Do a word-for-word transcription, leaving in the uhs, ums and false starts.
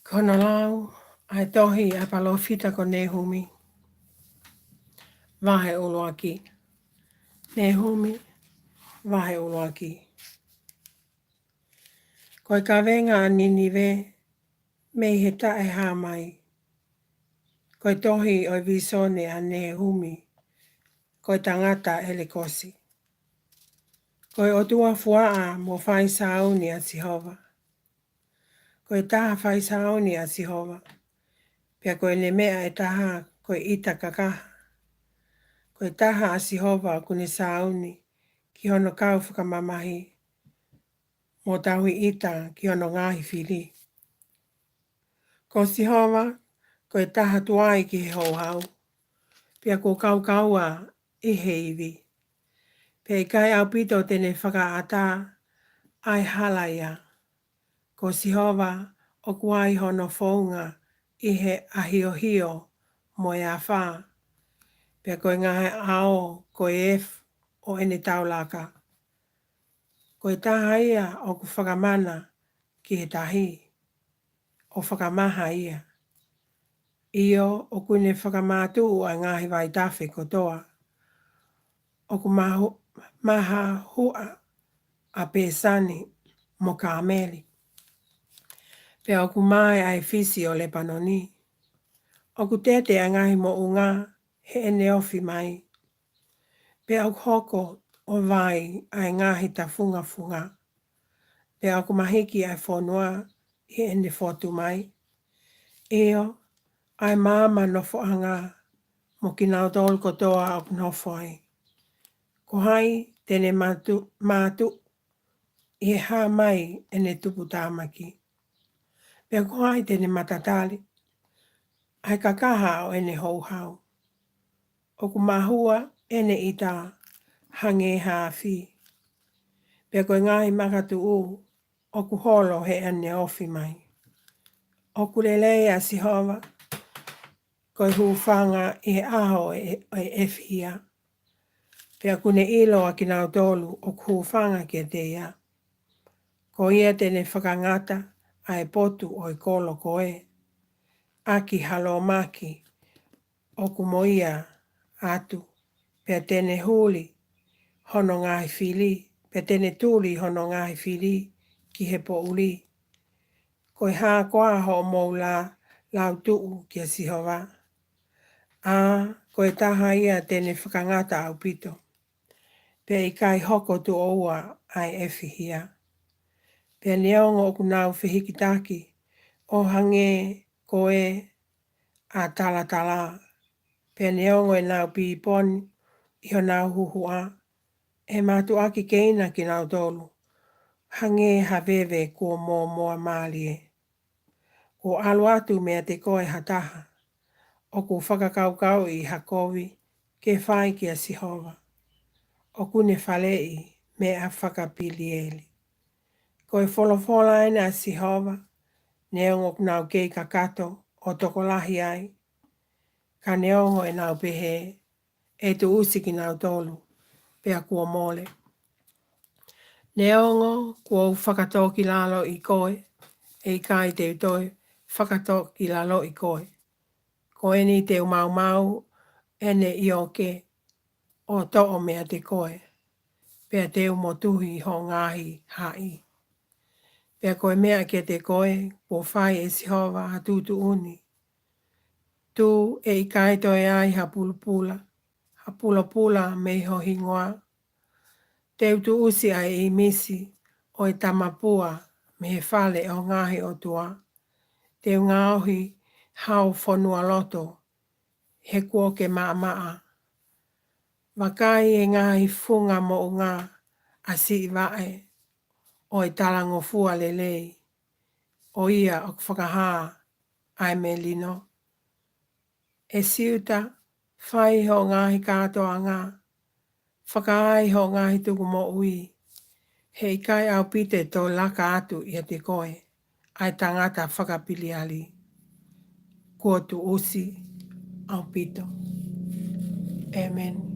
Ko hono lau ʻa e tohi ʻa e palōfita ko Nehumi. Vahe ʻuluaki. Nehumi, vahe ʻuluaki. Ko e kavenga ʻa Ninive mei he taʻehāmai. Ko e tohi ʻo e visone ʻa Nehumi, ko e tangata ʻElekosi. Ko e ʻOtua fuaʻa mo fai sāuni ʻa Sihova. Ko e taha fai sāuni ʻa Sihova, pea ko ʻene meʻa ʻe taha ko e ʻita kakaha. Ko e taha ʻa Sihova ʻoku ne sāuni ki hono kau fakamamahi, mo tauhi ʻita ki hono ngaahi fili. Ko Sihova, ko e taha tuai ki he houhau, pea kuo kaukaua ʻi he ivi. Pea ʻikai ʻaupito te ne fakaʻatā ʻa e hala ia. Ko Sihova ʻoku ai hono founga ʻi he ʻahiohio mo e afā, pea ko e ngaahi ʻao ko e efu ʻo ʻene taulaka. Ko e taha ia ʻoku fakamana ki he tahi, ʻo fakamaha ia. ʻIo, ʻoku ne fakamātuʻu ʻa e ngaahi vaitafe kotoa. ʻOku mahu-, maha huʻa ʻa Pesani mo Kāmeli. Pea ʻoku mae ʻa e fisi ʻo Lepanoni. ʻOku tete ʻa e ngaahi moʻunga heʻene ofi mai. Pea ʻoku hoko ʻo vai ʻa e ngaahi tafungafunga. Pea ʻoku mahiki ʻa e fonua ʻi heʻene fotu mai. ʻIo, ʻa e maama nofoʻanga mo kinautolu kotoa ʻoku nofo ai. Ko hai te ne mātu-, mātuʻu ʻi he hā mai ʻene tuputāmaki? Pea ko hai te ne matatali ʻa e kakaha ʻo ʻene houhau? ʻOku mahua ʻene ʻita hangē ha afi. Pea ko e ngaahi makatuʻu ʻoku holo heʻene ofi mai. ʻOku lelei ʻa Sihova, ko e hūfanga ʻi he ʻaho ʻe, ʻe, ʻe fihia. Pea ʻoku ne ʻilo ʻa kinautolu ʻoku hūfanga kiate ia. Ko ia te ne fakangata ʻa e potu ʻo e kolo ko ē ʻaki ha lōmaki ʻoku mo ia atu, pea te ne huli hono ngaahi fili, pea te ne tuli hono ngaahi fili ki he poʻuli. Ko e hā koā hoʻomou la-, lautuʻu kia Sihova? ʻA, ko e taha ia te ne fakangata ʻaupito. Pea ʻikai hoko tuʻo ua ʻa e ʻe fihia. Pea neongo ʻoku nau fehikitaki ʻo hangē ko e ʻa talatala. Pea neongo ʻenau pīponi ʻi honau huhuʻa, ʻe mātuʻaki keina kinautolu, hangē ha veve kuo mōmoa mālie. Kuo ʻalu atu meiate koe ha taha ʻoku fakakaukauʻi ha kovi ke fai kia Sihova. ʻOku ne faleʻi meʻa fakapilieli. Ko e folofola ena ʻa Sihova, neongo ʻoku nau kei kakato ʻo tokolahi ai, ka neongo ʻenau pehē, ʻe tuʻusi kinautolu, pea kuo mole. Neongo kuo u fakatōkilaloʻi koe, ʻe ʻikai te u toe fakatōkilaloʻi koe. Ko eni te u maumau ʻene ʻioke ʻo toʻo meiate koe, pea te u motuhi ho ngaahi haʻi. Pea ko e meʻa kiate koe, kuo fai ʻe Sihova ha tuʻutuʻuni. Tuʻu ʻe ʻikai toe ai ha pulupula, ha pulopula mei ho hingoa. Te u tuʻusi ʻa e ʻīmisi ʻo e tamapua mei he fale ʻo e ngaahi ʻotua. Te u ngaohi hao fonualoto he kuo ke maʻamaʻa. Vakai e ngaahi funga moʻunga ʻa Siʻi Vaʻe ʻo e talangofua lelei, ʻo ia ʻoku fakahā ʻa e melino. ʻE Siuta, fai hoʻo ngaahi kātoanga, fakaai hoʻo ngaahi tukumoʻui, he ʻikai ʻaupito ʻe toe laka atu ʻiate koe ʻa e tangata fakapiliali. Kuo tuʻusi ʻaupito. ʻĒmeni.